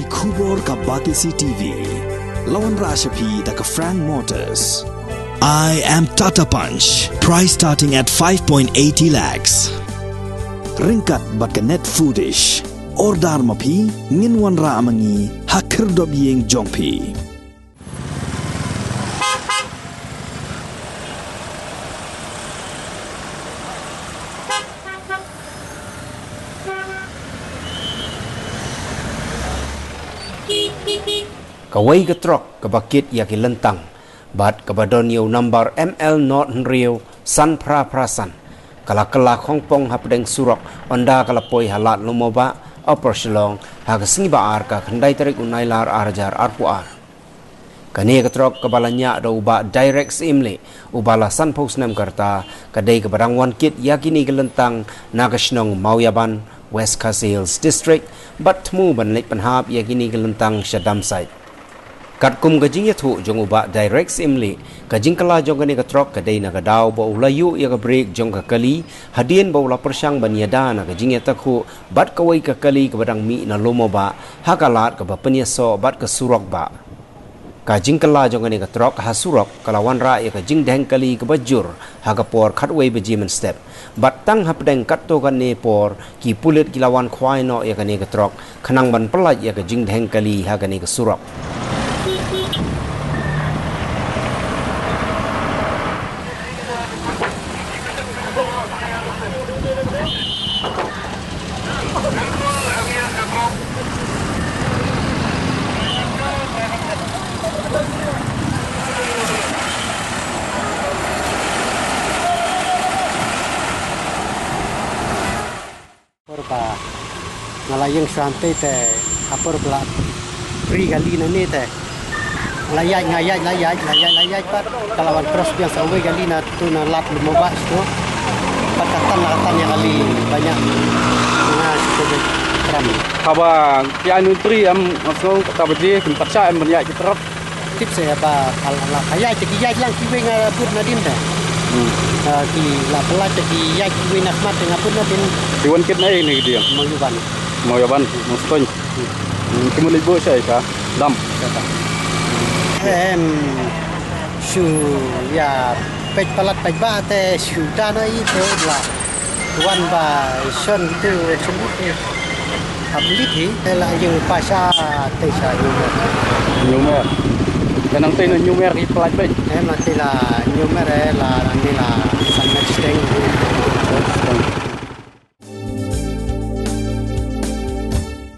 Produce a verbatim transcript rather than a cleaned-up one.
Khubor ka Batesi T V. La wanrah sha phi da ka Frank Motors. I am Tata Punch. Price starting at five point eighty lakhs. Ryngkat bad ka Net Foodish. Order ma phi, ngin wanrah ma ngi ha khyrdop ïing jong phi. Kawei ka trok kaba kit ïa ki lyntang bad kaba don ïa u nambar M L not hynriew san phra phra san ka la kylla khongpong hapdeng surok ynda ka la poi ha Lad Lumobah, Upper Shillong, ha ka sngi ba ar ka khyndai tarik u Nailar ar hajar arphew ar. Kane ka trok kaba la ñiah da u Bah Direct Syiemlieh, uba la sanphew snem ka rta, ka dei kaba dang wan kit ïa kine ki lyntang na ka shnong Mawïaban, West Khasi Hills District, bad thmu ban leit pynhap ïa kine ki lyntang sha dump site. Katkum ka jingïathuh jong u Bah Direct Syiemlieh, ka jingkylla jong kane ka trok ka dei na ka daw ba u la ïuh ïa ka brake jong ka kali, hadien ba u la pyrshang ban ïada na ka jingïatakhuh bad kawei ka kali kaba dang mih na Lumobah, ha ka lad kaba pynïasoh bad ka surok bah. Ka jingkylla jong kane ka trok ha surok ka la wanrah ïa ka jingdheng kali kaba jur ha ka por khatwei baje mynstep. Bad tang hapdeng katto katne por ki pulit ki la wan khwai noh ïa kane ka trok khnang ban pyllait ïa ka jingdheng kali ha kane ka surok. Por ba nga la ïeng shuwa hangtei te, ha por ba la free kali nangne te, la ïaid, nga ïaid, la ïaid, la ïaid, la ïaid pat ka la wan cross biang sa kawei kali na tu na Lad Lumobah tu. Pat ka tan, la ka tan ïa kali ba ñiah. Nga shu kyrpad tram. Haba ki ai nun tri em, nga sngew kata ba je kin pat shah em ban ïaid ki trok. Tip sa ba ka la, la ka ïaid te ki ïaid lang kiwei nga bud nadien te. Hmm. Ah, ki la pyllait te ki ïaid kiwei na khmat te nga bud nadien. Ki wan kit na ei ne ki diang? Mawïaban. Mawïaban, Mawsyntoiñ. Hmm, ki mut leit buh shaei, sha dam? Sha dam. Em, shu ïa peit palat peit ba te shu da na i te la. Wan ba shon gitu, shon gitu. Hap lit hi, te la ïeng pa sha, te sha Hynñiewmer. Hynñiewmer. Te nangtei na Hynñiewmer ki pyllait beit? Em, nangtei la Hynñiewmer, eh, la, nangtei la San Metsteng.